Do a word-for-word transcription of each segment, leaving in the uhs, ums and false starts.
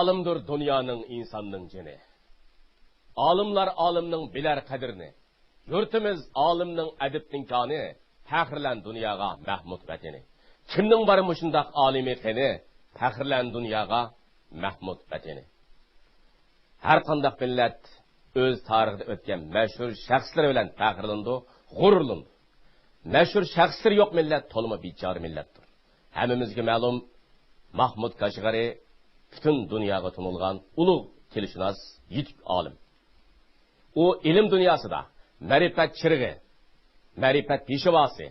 ئالىمدۇر دۇنيانىڭ، ئىنساننىڭ جېنى. ئالىملار ئالىمنىڭ بىلەر قەدرىنى. يۇرتىمىز ئالىمنىڭ، ئەدىبنىڭ كانى. پەخىرلەن دۇنياغا مەھمۇد ۋەتىنى. كىمنىڭ بار مۇشۇنداق ئالىمى قېنى؟ پەخىرلەن دۇنياغا مەھمۇد ۋەتىنى. ھەر قانداق مىللەت ئۆز تارىخىدا ئۆتكەن مەشھۇر شەخسلىرى بىلەن پەخىرلىنىدۇ، غۇرۇرلىنىدۇ. مەشھۇر شەخسلىرى يوق مىللەت تولىمۇ بىچارە مىللەتتۇر. ھەممىمىزگە مەلۇم، ماھمۇد كاشغەرى پۈتۈن دۇنياغا تونۇلغان ئۇلۇغ تىلشۇناس، يېتىك ئالىم. ئۇ ئىلىم دۇنياسىدا مەرىپەت چىرىغى، مەرىپەت پېشۋاسى،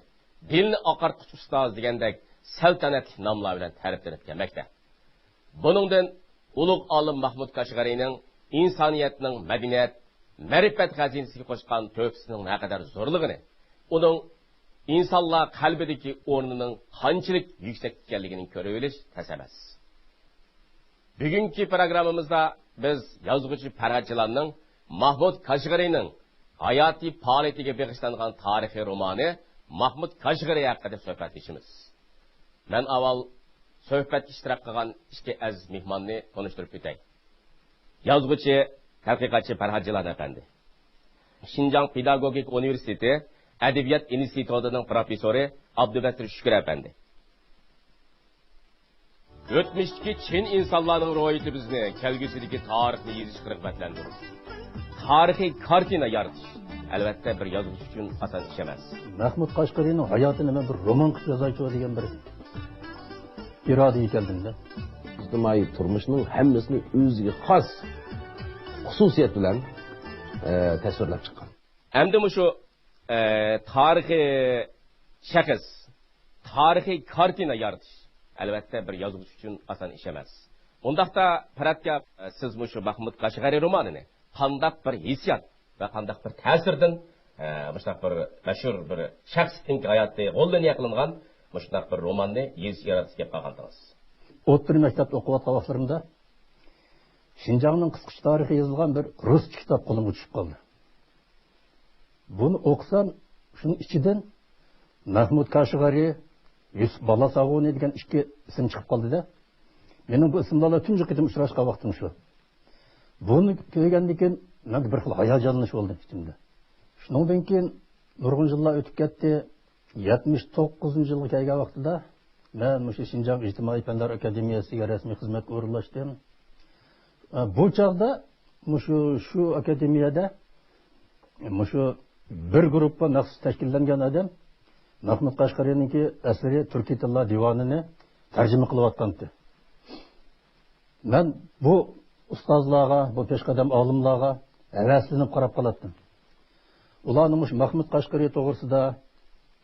دىلنى ئاقارتقۇچ ئۇستاز دېگەندەك سەلتەنەتلىك ناملار بىلەن تەرىپلىنىپ كەلمەكتە. بۇنىڭدىن ئۇلۇغ ئالىم ماھمۇد كاشغەرىنىڭ ئىنسانىيەتنىڭ مەدەنىيەت، مەرىپەت خەزىنىسىگە قوشقان تۆھپىسىنىڭ نەقەدەر زورلۇقىنى، ئۇنىڭ ئىنسانلار قەلبىدىكى ئورنىنىڭ قانچىلىك يۈكسەك ئىكەنلىكىنى كۆرۈۋېلىش تەس ئەمەس. بۈگۈنكى پروگراممىمىزدا بىز يازغۇچى پەرھات جىلاننىڭ ماھمۇد كاشغىرىنىڭ ھاياتىي پائالىيىتىگە بېغىشلانغان تارىخىي رومانى ماھمۇد كاشغىرى ھەققىدە سۆھبەتلىشىمىز. مەن ئاۋۋال سۆھبەتتە ئىشتىراك قىلغان ئىككى ئەزىز مېھماننى تونۇشتۇرۇپ ئۆتەي. يازغۇچى، تەتقىقاتچى پەرھات جىلان ئەپەندى، شىنجاڭ پېداگوگىكا ئۇنىۋېرسىتېتى ئەدەبىيات ئىنستىتۇتىنىڭ پروفېسسورى ئابدۇبەتىر شۈكۈر ئەپەندى. ئۆتمۈشتىكى چىن ئىنسانلارنىڭ روھىيىتى بىزنى كەلگۈسىدىكى تارىخنى يېزىشقا رىغبەتلەندۈرىدۇ. تارىخىي كارتىنا يارىتىش، ئەلۋەتتە، بىر يازغۇچى ئۈچۈن ئاسان ئىش ئەمەس. مەھمۇد قەشقەرىنىڭ ھاياتىنى مەن بىر رومان قىلىپ يازايچۇ دېگەن بىر ئىرادىگە كەلدىم-دە. ئىجتىمائىي تۇرمۇشنىڭ ھەممىسىنى ئۆزىگە خاس خۇسۇسىيەت بىلەن، ئە، تەسۋىرلەپ چىققان. ئەمدى مۇشۇ، ئە، تارىخىي شەخس، تارىخىي كارتىنا يارىتىش، ئەلۋەتتە، بىر يازغۇچى ئۈچۈن ئاسان ئىش ئەمەس. ئۇنداقتا، پەرھات ئاكا، سىز مۇشۇ مەھمۇد قەشقەرى رومانىنى قانداق بىر ھېسسىيات ۋە قانداق بىر تەسىردىن، ئە، مۇشۇنداق بىر مەشھۇر بىر شەخسنىڭ ھاياتى غوللىنىيە قىلىنغان مۇشۇنداق بىر روماننى يېزىش ئىرادىسىگە كېلىپ قالغانتىڭىز؟ ئوتتۇرا مەكتەپتە ئوقۇۋاتقان ۋاقىتلىرىمدا شىنجاڭنىڭ قىسقىچە تارىخى يېزىلغان بىر رۇسچە كىتاب قولۇمغا چۈشۈپ قالدى. بۇنى ئوقۇسام، شۇنىڭ ئىچىدىن مەھمۇد كاشغەرى، يۈسۈپ بالاساغۇنى دېگەن ئىككى ئىسىم چىقىپ قالدى-دە. مېنىڭ بۇ ئىسىملار بىلەن تۇنجى قېتىم ئۇچراشقان ۋاقتىم شۇ. بۇنى كۆرگەندىن كېيىن مەندە بىر خىل ھاياجانلىنىش بولدى ئىچىمدە. شۇنىڭدىن كېيىن نۇرغۇن يىللار ئۆتۈپ كەتتى. يەتمىش توققۇزىنچى يىلغا كەلگەن ۋاقتىدا مەن مۇشۇ شىنجاڭ ئىجتىمائىي پەنلەر ئاكادېمىيەسىگە رەسمىي خىزمەتكە ئورۇنلاشتىم. بۇ چاغدا مۇشۇ، شۇ ئاكادېمىيەدە مۇشۇ بىر گۇرۇپپا مەخسۇس تەشكىللەنگەن ئادەم مەھمۇد قەشقەرىنىڭكى ئەسىرى تۈركىي تىللار دىۋانىنى تەرجىمە قىلىۋاتقانتى. مەن بۇ ئۇستازلارغا، بۇ پېشقەدەم ئالىملارغا ھەۋەسلىنىپ قاراپ قالاتتىم. ئۇلارنىڭ مۇشۇ مەھمۇد قەشقىرى توغرىسىدا،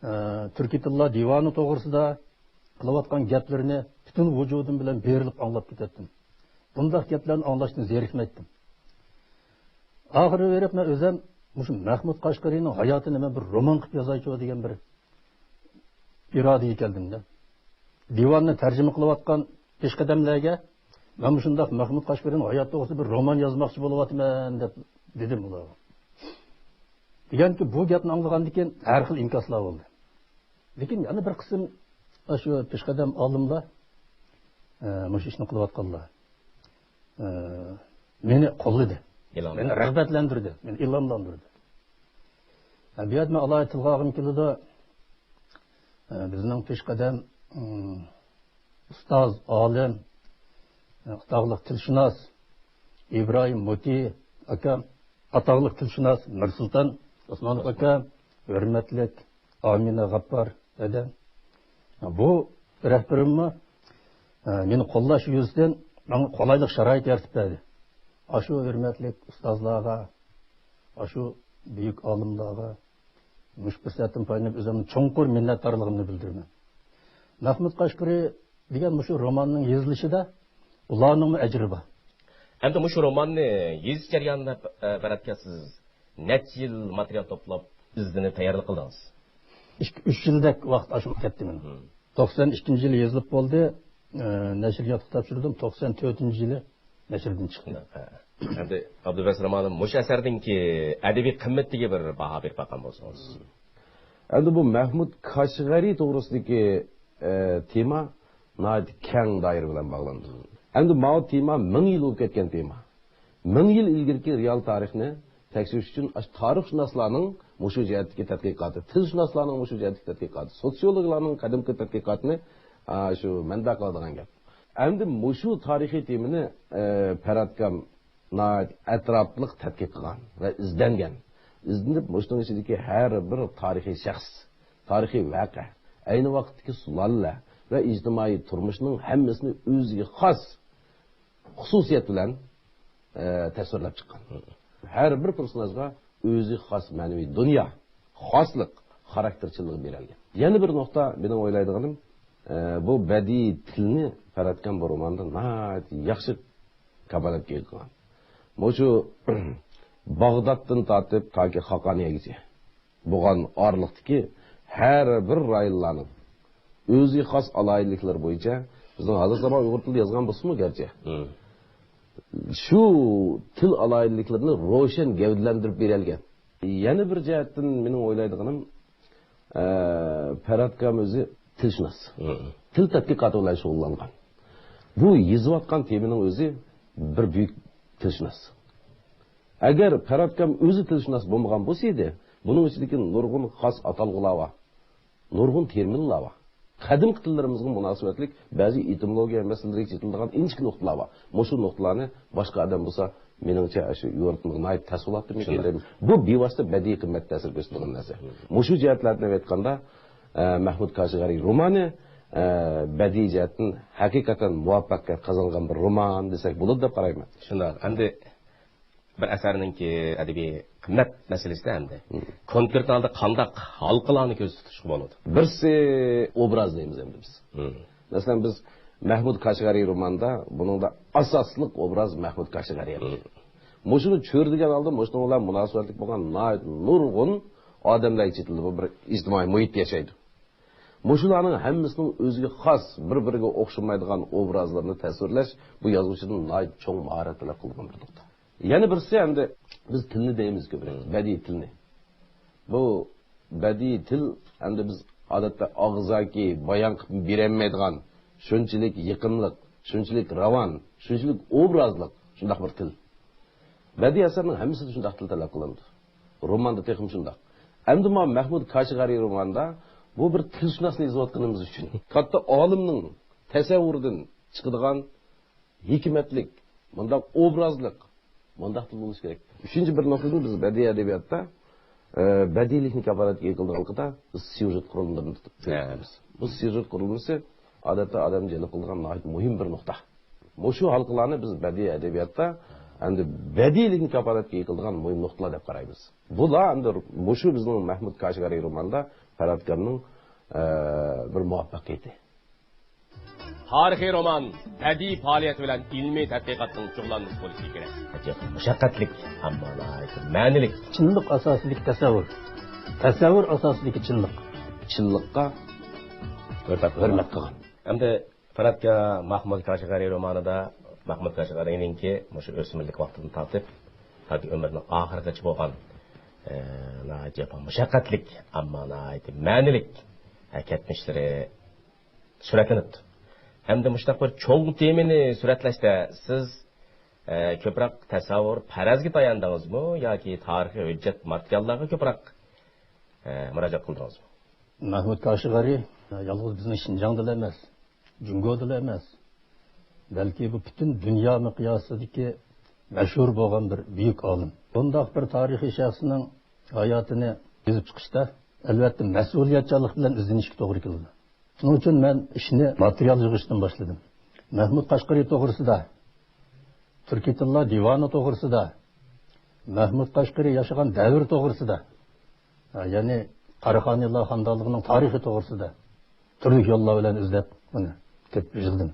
ئە، تۈركىي تىللار دىۋانى توغرىسىدا قىلىۋاتقان گەپلىرىنى پۈتۈن ۋۇجۇدۇم بىلەن بېرىلىپ ئاڭلاپ كېتەتتىم. بۇنداق گەپلەرنى ئاڭلاشتىن زېرىكمەيتتىم. ئاخىرى بېرىپ مەن ئۆزۈم مۇشۇ مەھمۇد قەشقىرىنىڭ ھاياتىنى مەن بىر رومان قىلىپ يازايچۇ دېگەن بىر ئىرادىگە كەلدىم-دە. دىۋاننى تەرجىمە قىلىۋاتقان پېشقەدەملەرگە مەن مۇشۇنداق مەھمۇد قەشقىرىنىڭ ھاياتى توغرىسىدا بىر رومان يازماقچى بولۇۋاتىمەن دەپ دېدىم ئۇلارغا. دېگەنكى بۇ گەپنى ئاڭلىغاندىن كېيىن ھەر خىل ئىنكاسلار بولدى. لېكىن يەنە بىر قىسىم ئاشۇ پېشقەدەم ئالىملار، ئە، مۇشۇ ئىشنى قىلىۋاتقانلار، ئە، مېنى قوللىدى. ئىلھام. مېنى رىغبەتلەندۈردى، مېنى ئىلھاملاندۇردى. ئە، بۇ يەردە مەن ئالاھىدە تىلغا ئالغۇم كېلىدۇ. ئە، بىزنىڭ پېشقەدەم، ئىم، ئۇستاز، ئالىم، ئاتاقلىق تىلشۇناس ئىبراھىم مۇتى ئاكام، ئاتاقلىق تىلشۇناس مىرسۇلتان ئوسمانوف ئاكام، ھۆرمەتلىك ئامىنە غاپپار دادام. بۇ رەھبىرىممۇ، ئە، مېنى قوللاش يۈزىسىدىن ماڭا قولايلىق شارائىت يارىتىپ بەردى. ئاشۇ ھۆرمەتلىك ئۇستازلارغا، ئاشۇ بۈيۈك ئالىملارغا مۇشۇ پۇرسەتتىن پايدىلىنىپ ئۆزۈمنىڭ چوڭقۇر مىننەتدارلىقىمنى بىلدۈرىمەن. مەھمۇد قەشقىرى دېگەن مۇشۇ روماننىڭ يېزىلىشىدا ئۇلارنىڭمۇ ئەجرى بار. ئەمدى مۇشۇ روماننى يېزىش جەريانىدا، ئە، پەرھات ئاكا، سىز نەچچە يىل ماتېرىيال توپلاپ، ئىزدىنىپ تەييارلىق قىلدىڭىز؟ ئىككى، ئۈچ يىلدەك ۋاقىت ئاشۇ كەتتى مېنىڭ. مم. توقسان ئىككىنچى يىلى يېزىلىپ بولدى. ئە، نەشرىياتقا تاپشۇردۇم. توقسان تۆتىنچى يىلى نەشردىن چىقتى. ھە. ئەمدى ئابدۇبەسىر ماھمۇدۇم، مۇشۇ ئەسەردىنكى ئەدەبىي قىممىتىگە بىر باھا بېرىپ باققان بولسىڭىز. ئەمدى بۇ مەھمۇد كاشغەرى توغرىسىدىكى، ئە، تېما ناھايىتى كەڭ دائىرە بىلەن باغلىنىدۇ. ئەمدى ماۋۇ تېما مىڭ يىل بولۇپ كەتكەن تېما. مىڭ يىل ئىلگىرىكى رېئال تارىخنى تەكشۈرۈش ئۈچۈن ئاشۇ تارىخشۇناسلارنىڭ مۇشۇ جەھەتتىكى تەتقىقاتى، تىلشۇناسلارنىڭ مۇشۇ جەھەتتىكى تەتقىقاتى، سوتسىيولوگلارنىڭ قەدىمكى تەتقىقاتىنى، ئا، شۇ مەنبە قىلىدىغان گەپ. ئەمدى مۇشۇ تارىخىي تېمىنى، ئە، پەرھات ئاكام ناھايىتى ئەتراپلىق تەتقىق قىلغان ۋە ئىزدەنگەن. ئىزدىنىپ، مۇشۇنىڭ ئىچىدىكى ھەر بىر تارىخىي شەخس، تارىخىي ۋەقە، ئەينى ۋاقىتتىكى سۇلالىلەر ۋە ئىجتىمائىي تۇرمۇشنىڭ ھەممىسىنى ئۆزىگە خاس خۇسۇسىيەت بىلەن، ئە، تەسۋىرلەپ چىققان. ھەر بىر پېرسوناژغا ئۆزىگە خاس مەنىۋى دۇنيا، خاسلىق، خاراكتېرچىللىقى بېرىلگەن. يەنە بىر نۇقتا، مېنىڭ ئويلايدىغىنىم، ئە، بۇ بەدىئىي تىلنى پەرھات ئاكام بۇ روماندا ناھايىتى ياخشى كاپالەتكە ئىگە قىلغان. مۇشۇ باغدادتىن تارتىپ تاكى خاقانىيەگىچە بولغان ئارىلىقتىكى ھەر بىر رايونلارنىڭ ئۆزىگە خاس ئالاھىدىلىكلىرى بويىچە، بىزنىڭ ھازىر زامان ئۇيغۇر تىلىدا يازغان بولسىمۇ گەرچە، شۇ تىل ئالاھىدىلىكلىرىنى روشەن گەۋدىلەندۈرۈپ بېرەلىگەن. يەنە بىر جەھەتتىن مېنىڭ ئويلايدىغىنىم، ئە، پەرھات ئاكام ئۆزى تىلشۇناس. تىل تەتقىقاتى بىلەن شۇغۇللانغان. بۇ يېزىۋاتقان تېمىنىڭ ئۆزى بىر بۈيۈك تىلشۇناس. ئەگەر پەرھات ئاكام ئۆزى تىلشۇناس بولمىغان بولسا ئىدى، بۇنىڭ ئىچىدىكى نۇرغۇن خاس ئاتالغۇلار بار، نۇرغۇن تېرمىنلار بار. قەدىمكى تىللىرىمىزغا مۇناسىۋەتلىك بەزى ئېتىمولوگىيە مەسىلىلىرىگە چېتىلىدىغان ئىنچىكە نۇقتىلار بار. مۇشۇ نۇقتىلارنى باشقا ئادەم بولسا، مېنىڭچە، شۇ يورۇتمىغا ناھايىتى تەس بولاتتىمىكىن دەيمەن. بۇ بىۋاسىتە بەدىئىي قىممەت تەسىر كۆرسىتىدىغان نەرسە. مۇشۇ جەھەتلەردىن ئېيتقاندا، ئە، مەھمۇد كاشىغەرى رومانى، ئە، بەدىئىي جەھەتتىن ھەقىقەتەن مۇۋەپپەقىيەت قازانغان بىر رومان دېسەك بولىدۇ دەپ قارايمەن. شۇنداق. ئەمدى بىر ئەسەرنىڭكى ئەدەبىي قىممەت مەسىلىسىدە ئەمدى كونكرېت ھالدا قانداق ھالقىلارنى كۆزدە تۇتۇشقا بولىدۇ؟ بىرسى ئوبراز دەيمىز ئەمدى بىز. مەسىلەن، بىز مەھمۇد كاشىغەرى روماندا، بۇنىڭدا ئاساسلىق ئوبراز مەھمۇد كاشىغەرى. مۇشۇنى چۆرىدىگەن ھالدا مۇشۇنىڭ بىلەن مۇناسىۋەتلىك بولغان ناھايىتى نۇرغۇن ئادەملەر چېتىلىدۇ. بۇ بىر ئىجتىمائىي مۇھىتتا ياشايدۇ. مۇشۇلارنىڭ ھەممىسىنىڭ ئۆزىگە خاس، بىر-بىرىگە ئوخشىمايدىغان ئوبرازلىرىنى تەسۋىرلەش بۇ يازغۇچىدىن ناھايىتى چوڭ ماھارەت تەلەپ قىلىدىغان بىر نۇقتا. يەنە بىرسى، ئەمدى بىز تىلنى دەيمىز كۆپرەك، بەدىئىي تىلنى. بۇ بەدىئىي تىل، ئەمدى بىز ئادەتتە ئاغزاكى بايان قىلىپ بېرەلمەيدىغان، شۇنچىلىك يېقىملىق، شۇنچىلىك راۋان، شۇنچىلىك ئوبرازلىق شۇنداق بىر تىل. بەدىئىي ئەسەرنىڭ ھەممىسىدە شۇنداق تىل تەلەپ قىلىنىدۇ. روماندا تېخىمۇ شۇنداق. ئەمدى مانا مەھمۇد كاشىغەرى روماندا بۇ بىر تىلشۇناسنى يېزىۋاتقىنىمىز ئۈچۈن، كاتتا ئالىمنىڭ تەسەۋۋۇرىدىن چىقىدىغان ھېكمەتلىك، مۇنداق ئوبرازلىق، مۇنداق تىل بولۇشى كېرەك. ئۈچىنچى بىر نۇقتىدىن بىز بەدىئىي ئەدەبىياتتا، ئە، بەدىئىيلىكنى كاپالەتكە ئىگە قىلىدىغانلىقىدا بىز سيۇژېت قۇرۇلمىلىرىنى تەتقىق قىلىمىز. بۇ سيۇژېت قۇرۇلمىسى ئادەتتە ئادەمنى جەلپ قىلىدىغان ناھايىتى مۇھىم بىر نۇقتا. مۇشۇ ھالقىلارنى بىز بەدىئىي ئەدەبىياتتا ئەمدى بەدىئىيلىكنى كاپالەتكە ئىگە قىلىدىغان مۇھىم نۇقتىلار دەپ قارايمىز. بۇلار ئەمدى مۇشۇ بىزنىڭ مەھمۇد كاشىغەرى رومانىدا پەرھات ئاكامنىڭ، ئە، بىر مۇۋەپپەقىيىتى. تارىخىي رومان بەدىئىي پائالىيەت بىلەن ئىلمىي تەتقىقاتنىڭ جۇغلانمىسى بولۇشى كېرەك. مۇشەققەتلىك، ئەمما ناھايىتى مەنىلىك. چىنلىق ئاساسىدىكى تەسەۋۋۇر. تەسەۋۋۇر ئاساسىدىكى چىنلىق. چىنلىققا ھۆرمەت، ھۆرمەت قىلغان. ئەمدى پەرھات ئاكا مەھمۇد كاشىغەرى رومانىدا مەھمۇد كاشىغەرىنىڭكى مۇشۇ ئۆسمۈرلۈك ۋاقتىدىن تارتىپ تاكى ئۆمرىنىڭ ئاخىرىغىچە بولغان، ئە، ناھايىتى جاپا مۇشەققەتلىك، ئەمما ناھايىتى مەنىلىك كەتمىشلىرى سۈرەتلىنىپتۇ. ھەمدە مۇشۇنداق بىر چوڭ تېمىنى سۈرەتلەشتە سىز، ئە، كۆپرەك تەسەۋۋۇر پەرەزگە تاياندىڭىزمۇ ياكى تارىخىي ھۆججەت ماتېرىياللارغا كۆپرەك، ئە، مۇراجىئەت قىلدىڭىزمۇ؟ مەھمۇد كاشىغەرى يالغۇز بىزنىڭ شىنجاڭدىلا ئەمەس، جۇڭگودىلا ئەمەس، بەلكى بۇ پۈتۈن دۇنيا مىقياسىدىكى مەشھۇر بولغان بىر بۈيۈك ئالىم. بۇنداق بىر تارىخىي شەخسنىڭ ھاياتىنى يېزىپ چىقىشتا، ئەلۋەتتە، مەسئۇلىيەتچانلىق بىلەن ئىزدىنىشكە توغرا كېلىدۇ. شۇنىڭ ئۈچۈن مەن ئىشنى ماتېرىيال يىغىشتىن باشلىدىم. مەھمۇد قەشقىرى توغرىسىدا، تۈركىي تىللار دىۋانى توغرىسىدا، مەھمۇد قەشقىرى ياشىغان دەۋر توغرىسىدا، يەنى قاراخانىيلار خانىدانلىقىنىڭ تارىخى توغرىسىدا تۈرلۈك يوللار بىلەن ئىزدەپ، ئۇنى تېپىپ يىغدىم.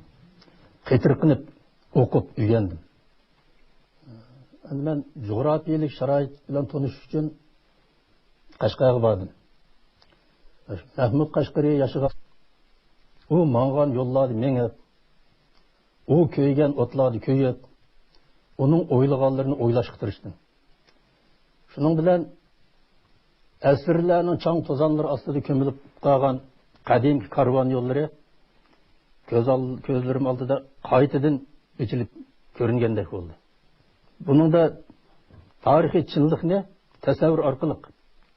قېتىرقىنىپ ئوقۇپ ئۆگەندىم. ئەمدى مەن جۇغراپىيەلىك شارائىت بىلەن تونۇشۇش ئۈچۈن قەشقەرگە باردىم. مەھمۇد قەشقىرى ياشىغان، ئۇ ماڭغان يوللاردا مېڭىپ، ئۇ كۆيگەن ئوتلاردا كۆيۈپ، ئۇنىڭ ئويلىغانلىرىنى ئويلاشقا تىرىشتىم. شۇنىڭ بىلەن ئەسىرلەرنىڭ چاڭ توزانلىرى ئاستىدا كۆمۈلۈپ قالغان قەدىمكى كارۋان يوللىرى كۆز ئال-، كۆزلىرىم ئالدىدا قايتىدىن ئېچىلىپ كۆرۈنگەندەك بولدى. بۇنىڭدا تارىخىي چىنلىقنى تەسەۋۋۇر ئارقىلىق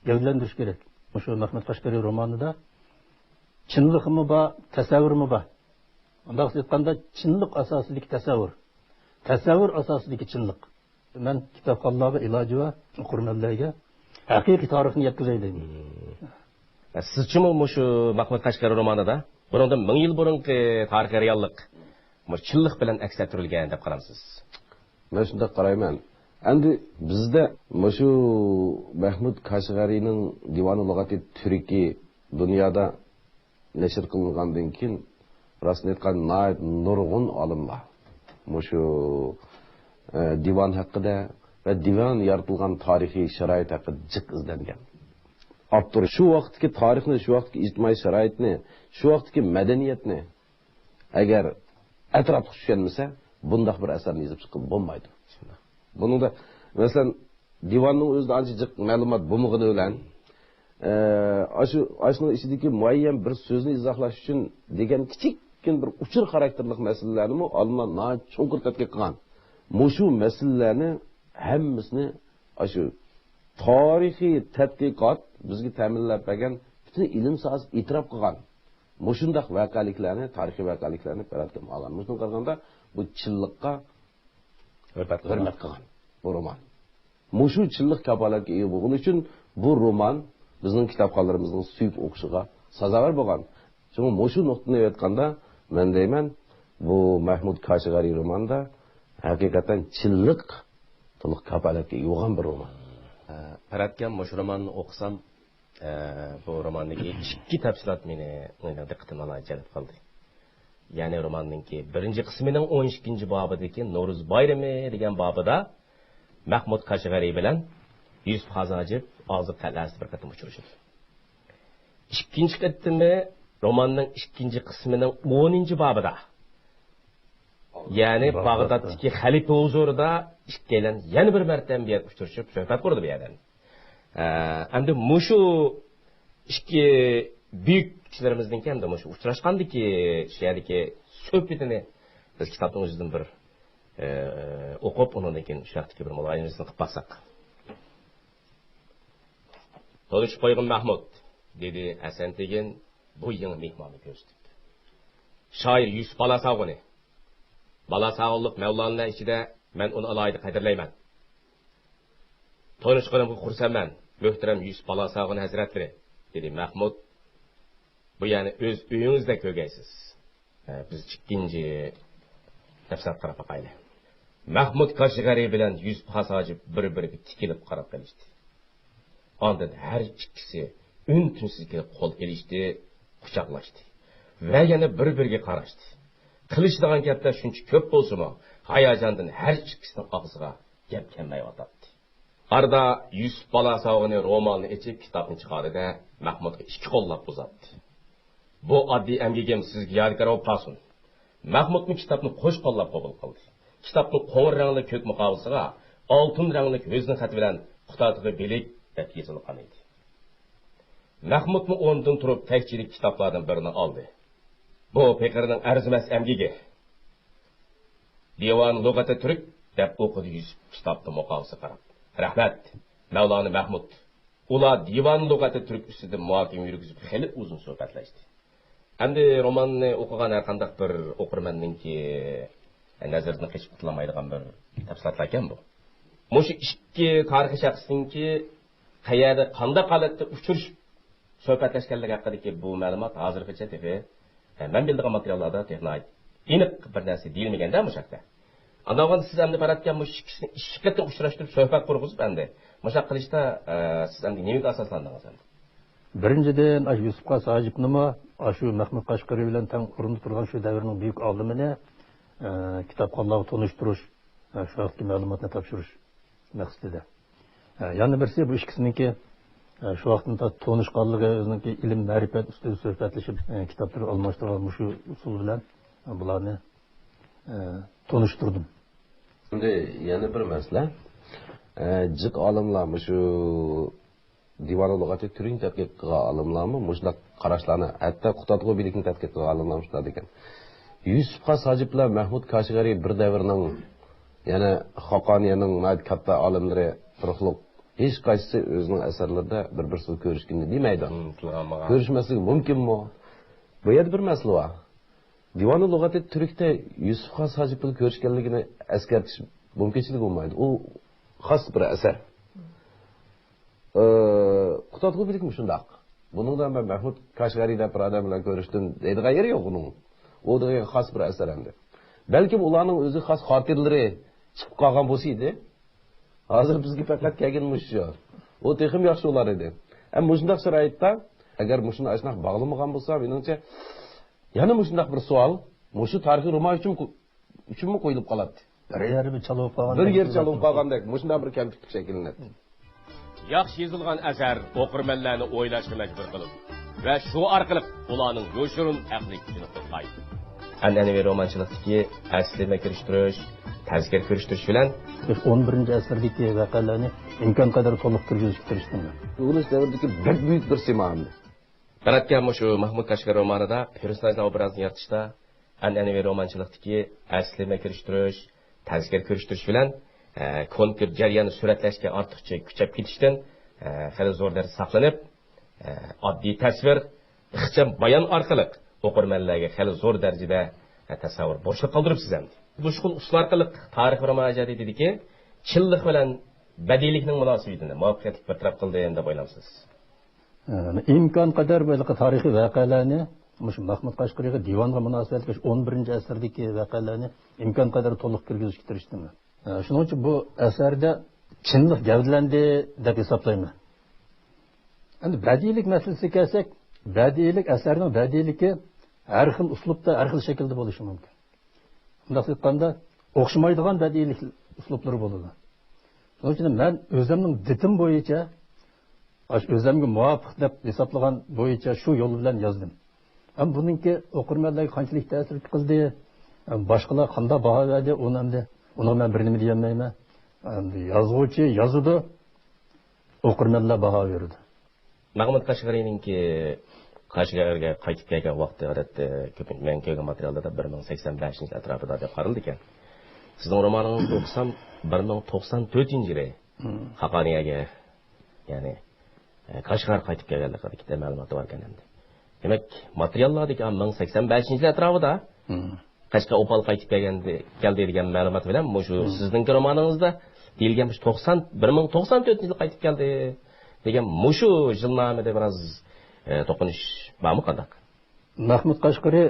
گەۋدىلەندۈرۈش كېرەك. مۇشۇ مەھمۇد قەشقەرى رومانىدا چىنلىقمۇ بار، تەسەۋۋۇرمۇ بار. مۇنداق ئېيتقاندا، چىنلىق ئاساسىدىكى تەسەۋۋۇر، تەسەۋۋۇر ئاساسىدىكى چىنلىق. مەن كىتابخانلارغا ئىلاجى بار ئوقۇرمەنلەرگە ھەقىقىي تارىخنى يەتكۈزەي دەيمەن. مم. سىزچىمۇ مۇشۇ مەھمۇد قەشقەرى رومانىدا بۇنىڭدىن مىڭ يىل بۇرۇنقى تارىخىي رېئاللىق مۇشۇ چىنلىق بىلەن ئەكس ئەتتۈرۈلگەن دەپ قارامسىز؟ مەن شۇنداق قارايمەن. ئەمدى بىزدە مۇشۇ مەھمۇد كاشغەرىنىڭ دىۋانۇ لۇغاتى تۈركى دۇنيادا نەشر قىلىنغاندىن كېيىن، راستىنى ئېيتقان، ناھايىتى نۇرغۇن ئالىملار مۇشۇ، ئە، دىۋان ھەققىدە ۋە دىۋان يارىتىلغان تارىخىي شارائىت ھەققىدە جىق ئىزدەنگەن. ئاپتور شۇ ۋاقىتتىكى تارىخنى، شۇ ۋاقىتتىكى ئىجتىمائىي شارائىتنى، شۇ ۋاقىتتىكى مەدەنىيەتنى ئەگەر ئەتراپلىق چۈشەنمىسە، بۇنداق بىر ئەسەرنى يېزىپ چىققىلى بولمايدۇ. بۇنىڭدا، مەسىلەن، دىۋاننىڭ ئۆزىدە ئانچە جىق مەلۇمات بولمىغىنى بىلەن، ئە، ئاشۇ، ئاشۇنىڭ ئىچىدىكى مۇئەييەن بىر سۆزنى ئىزاھلاش ئۈچۈن دېگەن كىچىككىنە بىر ئۇچۇر خاراكتېرلىق مەسىلىلەرنىمۇ ئالىملار ناھايىتى چوڭقۇر تەتقىق قىلغان. مۇشۇ مەسىلىلەرنى ھەممىسىنى ئاشۇ تارىخىي تەتقىقات بىزگە تەمىنلەپ بەرگەن پۈتۈن ئىلىم ساھەسى ئېتىراپ قىلغان مۇشۇنداق ۋەقەلىكلەرنى، تارىخىي ۋەقەلىكلەرنى پەرەتكە ئالغان. مۇشۇنىڭغا قارىغاندا، بۇ چىنلىققا ھۆرمەت قىلغان. ھۆرمەت قىلغان بۇ رومان. مۇشۇ چىنلىق كاپالەتكە ئىگە بولغىنى ئۈچۈن بۇ رومان بىزنىڭ كىتابخانلىرىمىزنىڭ سۆيۈپ ئوقۇشىغا سازاۋەر بولغان. شۇڭا مۇشۇ نۇقتىنى ئېيتقاندا، مەن دەيمەن، بۇ مەھمۇد كاشغەرى روماندا ھەقىقەتەن چىنلىق تولۇق كاپالەتكە ئىگە بولغان بىر رومان. ئە، پەرەتكەم، مۇشۇ روماننى ئوقۇسام، ئە، بۇ روماندىكى ئىككى تەپسىلات مېنى، مېنىڭ دىققىتىمنى ئالاھىدە جەلپ قىلدى. يەنى روماننىڭكى بىرىنچى قىسمىنىڭ ئون ئىككىنچى بابىدىكى نورۇز بايرىمى دېگەن بابىدا مەھمۇد كاشغەرى بىلەن يۈسۈپ خازاجىپ ئازىق قەلئەسىدە بىر قېتىم ئۇچرىشىدۇ. ئىككىنچى قېتىمى روماننىڭ ئىككىنچى قىسمىنىڭ ئونىنچى بابىدا، يەنى باغدادتىكى خەلىپە ھۇزۇرىدا ئىككىيلەن يەنە بىر مەرتەبە بۇ يەردە ئۇچرىشىپ سۆھبەت قۇرىدۇ بۇ يەردە. ئە، ئەمدى مۇشۇ ئىككى بۈيۈك كىشىلىرىمىزنىڭكى ھەمدە مۇشۇ ئۇچراشقاندىكى شۇ يەردىكى سۆھبىتىنى بىز كىتابنىڭ ئۆزىدىن بىر، ئە، ئوقۇپ، ئۇنىڭدىن كېيىن شۇ ھەقتىكى بىر مۇلاھىزىسىنى قىلىپ باقساق. تونۇشۇپ قويغىن، مەھمۇد، دېدى ھەسەن تېگىن بۇ يېڭى مېھماننى كۆرسىتىپ. شائىر يۈسۈپ بالاساغۇنى. بالاساغۇنلۇق مەۋلانىلەر ئىچىدە مەن ئۇنى ئالاھىدە قەدىرلەيمەن. تونۇشقىنىمغا خۇرسەنمەن، مۆھتەرەم يۈسۈپ بالاساغۇنى ھەزرەتلىرى، دېدى مەھمۇد. بۇ يەرنى ئۆز ئۆيىڭىزدەك كۆرگەيسىز. ئە، بىز ئىككىنچى تەپسىلاتقا قاراپ باقايلى. مەھمۇد كاشغەرى بىلەن يۈسۈپ خاس ھاجىپ بىر-بىرىگە تىكىلىپ قاراپ قېلىشتى. ئاندىن ھەر ئىككىسى ئۈن-تىنسىز كېلىپ قول ئېلىشتى، قۇچاقلاشتى ۋە يەنە بىر-بىرىگە قاراشتى. قىلىشىدىغان گەپلەر شۇنچە كۆپ بولسىمۇ، ھاياجاندىن ھەر ئىككىسىنىڭ ئاغزىغا گەپ كەلمەيۋاتاتتى. ئارىدا يۈسۈپ بالاساغۇنى رومالنى ئېچىپ، كىتابنى چىقاردى-دە، مەھمۇدقا ئىككى قوللاپ ئۇزاتتى. بۇ ئاددىي ئەمگىكىم سىزگە يادىكار بولۇپ قالسۇن. مەھمۇدمۇ كىتابنى قوش قوللاپ قوبۇل قىلدى. كىتابنىڭ قوڭۇر رەڭلىك كۆك مۇقاۋىسىغا ئالتۇن رەڭلىك ھۆزنە خەتى بىلەن «قۇتادغۇ بىلىك» دەپ يېزىلغان ئىدى. مەھمۇدمۇ ئورنىدىن تۇرۇپ، تەكچىدىكى كىتابلاردىن بىرىنى ئالدى. بۇ پېقىرنىڭ ئەرزىمەس ئەمگىكى. دىۋان لۇغەتى تۈرك دەپ ئوقۇدى يۈسۈپ كىتابنىڭ مۇقاۋىسىگە قاراپ. رەھمەت، مەۋلانا مەھمۇد. ئۇلار دىۋان لۇغەتى تۈرك ئۈستىدە مۇھاكىمە يۈرگۈزۈپ، خېلى ئۇزۇن سۆھبەتلەشتى. ئەمدى روماننى ئوقۇغان ھەر قانداق بىر ئوقۇرمەننىڭكى نەزىرىدىن قېچىپ قۇتۇلالمايدىغان بىر تەپسىلاتلاركەن بۇ. مۇشۇ ئىككى تارىخىي شەخسنىڭكى قەيەردە، قانداق ھالەتتە ئۇچرىشىپ سۆھبەتلەشكەنلىكى ھەققىدىكى بۇ مەلۇمات ھازىرغىچە تېخى، ئە، مەن بىلىدىغان ماتېرىياللاردا تېخى ناھايىتى ئېنىق بىر نەرسە دېيىلمىگەندە مۇشۇ ھەقتە. ئاندىن سىز ئەمدى پەرەتكە مۇشۇ ئىككىسىنى ئىككى قېتىم ئۇچراشتۇرۇپ سۆھبەت قۇرغۇزۇپ ئەمدى مۇشۇنداق قىلىشتا، ئە، سىز ئەمدى نېمىگە ئاساسلاندىڭىز ئەمدى؟ بىرىنچىدىن، ئاشۇ يۈسۈپ خاس ھاجىپنىمۇ ئاشۇ مەھمۇد قەشقىرى بىلەن تەڭ ئورۇندا تۇرغان شۇ دەۋرنىڭ بۈيۈك ئالىمىنى، ئە، كىتابخانلارغا تونۇشتۇرۇش، ئە، شۇ ھەقتىكى مەلۇماتنى تاپشۇرۇش مەقسىتىدە. ئە، يەنە بىرسى، بۇ ئىككىسىنىڭكى، ئە، شۇ ۋاقىتتىن تارتىپ تونۇشقانلىقى، ئۆزىنىڭكى ئىلىم-مەرىپەت ئۈستىدە سۆھبەتلىشىپ، ئە، كىتابلىرى ئالماشتۇرغان مۇشۇ ئۇسۇل بىلەن، ئە، بۇلارنى، ئە، تونۇشتۇردۇم. ئەمدى يەنە بىر مەسىلە. ئە، جىق ئالىملار مۇشۇ دىۋانۇ لۇغەتى تۈركنى تەتقىق قىلغان ئالىملارمۇ مۇشۇنداق قاراشلارنى، ھەتتا قۇتادغۇ بىلىكنى تەتقىق قىلغان ئالىملارمۇ شۇنداق دېگەن. يۈسۈپ خاس ھاجىپ بىلەن مەھمۇد كاشغەرى بىر دەۋرنىڭ، يەنى خاقانىيەنىڭ ناھايىتى كاتتا ئالىملىرى تۇرۇقلۇق، ھېچقايسىسى ئۆزىنىڭ ئەسەرلىرىدە بىر-بىرسىگە كۆرۈشكىنىنى دېمەيدۇ. مم، تىلغا ئالمىغان. كۆرۈشمەسلىكى مۇمكىنمۇ؟ بۇ يەردە بىر مەسىلە بار. دىۋانۇ لۇغەتى تۈركتە يۈسۈپ خاس ھاجىپ بىلەن كۆرۈشكەنلىكىنى ئەسكەرتىش مۇمكىنچىلىكى بولمايدۇ. ئۇ خاس بىر ئەسەر. ئى، قۇتادغۇ بىلىكمۇ شۇنداق. بۇنىڭدا مەن مەھمۇد كاشغەرى دەپ بىر ئادەم بىلەن كۆرۈشتۈم دەيدىغان يېرى يوق ئۇنىڭ. ئۇ دېگەن خاس بىر ئەسەر ئەمدى. بەلكىم ئۇلارنىڭ ئۆزى خاس خاتىرىلىرى چىقىپ قالغان بولسا ئىدى. ھازىر بىزگە پەقەت كەلگىنى مۇشۇ. ئۇ تېخىمۇ ياخشى بولار ئىدى. ئەمما مۇشۇنداق شارائىتتا، ئەگەر مۇشۇنى ئاشۇنداق باغلىمىغان بولسا، مېنىڭچە، يەنە مۇشۇنداق بىر سوئال، مۇشۇ تارىخىي رومان ئۈچۈن، ئۈچۈنمۇ قويۇلۇپ قالاتتى. بىر يېرى بىر چالىۋاپ قالغاندەك بىر يېرى چالىۋاپ قالغاندەك، مۇشۇنداق بىر كەمتۈكلۈك شەكىللىنەتتى. ياخشى يېزىلغان ئەسەر ئوقۇرمەنلەرنى ئويلاشقا مەجبۇر قىلىدۇ ۋە شۇ ئارقىلىق ئۇلارنىڭ يوشۇرۇن ئەقلىي كۈچىنى قوزغايدۇ. ئەنئەنىۋى رومانچىلىقتىكى ئەسلىمە كىرىشتۈرۈش، تەزكىرە كىرىشتۈرۈش بىلەن ئون بىرىنچى ئەسىردىكى ۋەقەلەرنى ئىمكان قەدەر تولۇق كىرگۈزۈشكە تىرىشتىم. ئۇيغۇرلىنىش دەۋرىدىكى بەك بۈيۈك بىر سىما ئەمدى. دەرەتكە مۇشۇ مەھمۇد كاشغەرى رومانىدا پېرسوناژلار ئوبرازىنى يارىتىشتا ئەنئەنىۋى رومانچىلىقتىكى ئەسلىمە كىرىشتۈرۈش، تەزكىرە كىرىشتۈرۈش بىلەن، ئە، كونكرېت جەرياننى سۈرەتلەشكە ئارتۇقچە كۈچەپ كېتىشتىن، ئە، خېلى زور دەرىجىدە ساقلىنىپ، ئە، ئاددىي تەسۋىر، ئىخچام بايان ئارقىلىق ئوقۇرمەنلەرگە خېلى زور دەرىجىدە، ئە، تەسەۋۋۇر بوشلۇق قالدۇرۇپسىز ئەمدى. مۇشۇ خىل ئۇسۇل ئارقىلىق تارىخ رومان ئىجادىيىتىدىكى چىنلىق بىلەن بەدىئىيلىكنىڭ مۇناسىۋىتىنى مۇۋەپپەقىيەتلىك بىر تەرەپ قىلدىم دەپ ئويلامسىز؟ ئىمكان قەدەر بۇ ھېلىقى تارىخىي ۋەقەلەرنى، مۇشۇ مەھمۇد قەشقىرىگە دىۋانغا مۇناسىۋەتلىك ئون بىرىنچى ئەسىردىكى ۋەقەلەرنى ئىمكان قەدەر تولۇق كىرگۈزۈشكە تىرىشتىم. شۇنىڭ ئۈچۈن بۇ ئەسەردە چىنلىق گەۋدىلەندى دەپ ھېسابلايمەن. ئەمدى بەدىئىيلىك مەسىلىسىگە كەلسەك، بەدىئىيلىك، ئەسەرنىڭ بەدىئىيلىكى ھەر خىل ئۇسلۇبتا، ھەر خىل شەكىلدە بولۇشى مۇمكىن. مۇنداق ئېيتقاندا، ئوخشىمايدىغان بەدىئىيلىك ئۇسلۇبلىرى بولىدۇ. شۇنىڭ ئۈچۈن مەن ئۆزۈمنىڭ دىتىم بويىچە، ئاشۇ ئۆزۈمگە مۇۋاپىق دەپ ھېسابلىغان بويىچە شۇ يول بىلەن يازدىم. ھەم بۇنىڭكى ئوقۇرمەنلەرگە قانچىلىك تەسىر قىلدى، ھەم باشقىلار قانداق باھا بەردى، ئۇنى ئەمدى، ئۇنىڭغا مەن بىر نېمە دېيەلمەيمەن. ئەمدى يازغۇچى يازىدۇ، ئوقۇرمەنلەر باھا بېرىدۇ. مەھمۇد قەشقىرىنىڭكى قەشقەرگە قايتىپ كەلگەن ۋاقتى، ئادەتتە، كۆپىنچە مەن كۆرگەن ماتېرىياللاردا بىر مىڭ سەكسەن بەشىنچى ئەتراپىدا دەپ قارىلىدىكەن. سىزنىڭ رومانىڭىزنى ئوقۇسام، بىر مىڭ توقسان تۆتىنچى يىلى مم. خاقانىيەگە، يەنى، ئە، قەشقەر قايتىپ كەلگەنلىكى ھەققىدىكى مەلۇماتى باركەن ئەمدى. دېمەك، ماتېرىياللاردىكى مىڭ سەكسەن بەشىنچى يىل ئەتراپىدا مم. قەشقەر ئوپال قايتىپ كەلگەندى، كەلدى دېگەن مەلۇمات بىلەن مۇشۇ مم. سىزنىڭكى رومانىڭىزدا دېيىلگەن مۇشۇ توقسان، بىر مىڭ توقسان تۆتىنچى يىل قايتىپ كەلدى دېگەن مۇشۇ يىلنامىدا بىراز، ئە، توقۇنۇش بارمۇ قانداق؟ مەھمۇد قەشقىرى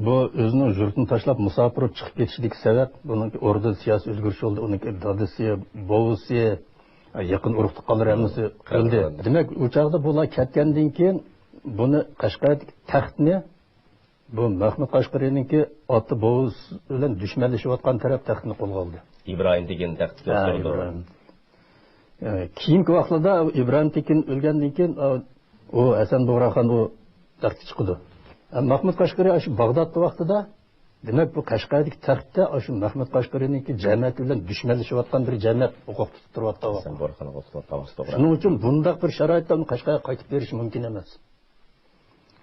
بۇ ئۆزىنىڭ يۇرتىنى تاشلاپ مۇساپىر بولۇپ چىقىپ كېتىشىدىكى سەۋەب، بۇنىڭكى ئوردىدا سىياسىي ئۆزگىرىش بولدى، ئۇنىڭكى دادىسى، بوۋىسى، يېقىن ئۇرۇق تۇغقانلىرى ھەممىسى ئۆلدى. دېمەك، ئۇ چاغدا بۇلار كەتكەندىن كېيىن بۇنى قەشقەردىكى تەختنى، بۇ مەھمۇد قەشقىرىنىڭكى ئاتا بوۋىسى بىلەن دۈشمەنلىشىۋاتقان تەرەپ تەختنى قولغا ئالدى. ئىبراھىم تېكىن تەختكە ھە، ئولتۇرىدۇ. ئىبراھىم. ئە، كېيىنكى ۋاقىتلاردا ئىبراھىم تېكىن ئۆلگەندىن كېيىن، ئا، ئۇ ھەسەن بۇغراخان ئۇ تەختكە چىقىدۇ. ئە، مەھمۇد قەشقىرى ئاشۇ باغدادتا ۋاقتىدا، دېمەك، بۇ قەشقەردىكى تەختتە ئاشۇ مەھمۇد قەشقىرىنىڭكى جەمەتى بىلەن دۈشمەنلىشىۋاتقان بىر جەمەت ھوقۇق تۇتۇپ تۇرۇۋاتقان ۋاقىت. ھەسەن بۇغراخان ھوقۇق تۇتۇۋاتقان ۋاقىت، توغرا. شۇنىڭ ئۈچۈن بۇنداق بىر شارائىتتا ئۇنى قەشقەرگە قايتىپ بېرىش مۇمكىن ئەمەس.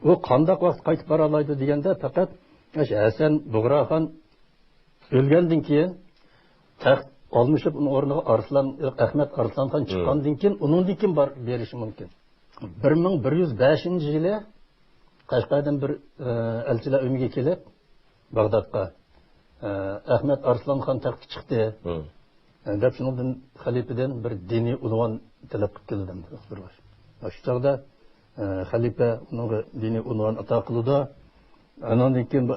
ئۇ قانداق ۋاقىت قايتىپ بارالايدۇ دېگەندە، پەقەت ئاشۇ ھەسەن بۇغراخان ئۆلگەندىن كېيىن، تەخت ئالمىشىپ، ئۇنىڭ ئورنىغا ئارسلان، ئەخمەت ئارسلانخان مم. چىققاندىن كېيىن، ئۇنىڭدىن كېيىن بار-، بېرىشى مۇمكىن. بىر مىڭ بىر يۈز بەشىنچى يىلى قەشقەردىن بىر، ئە، ئەلچىلەر ئۆمىگە كېلىپ، باغدادقا، ئە، ئەخمەت ئارسلانخان تەختكە چىقتى، مم. ئە، دەپ شۇنىڭدىن خەلىپىدىن بىر دىنىي ئۇنۋان تەلەپ قىلىپ كېلىدۇ، ئەمدى ئۇقتۇرغاچ. شۇ چاغدا، ئە، خەلىپە ئۇنىڭغا دىنىي ئۇنۋان ئاتا قىلىدۇ. ئانىڭدىن كېيىن بۇ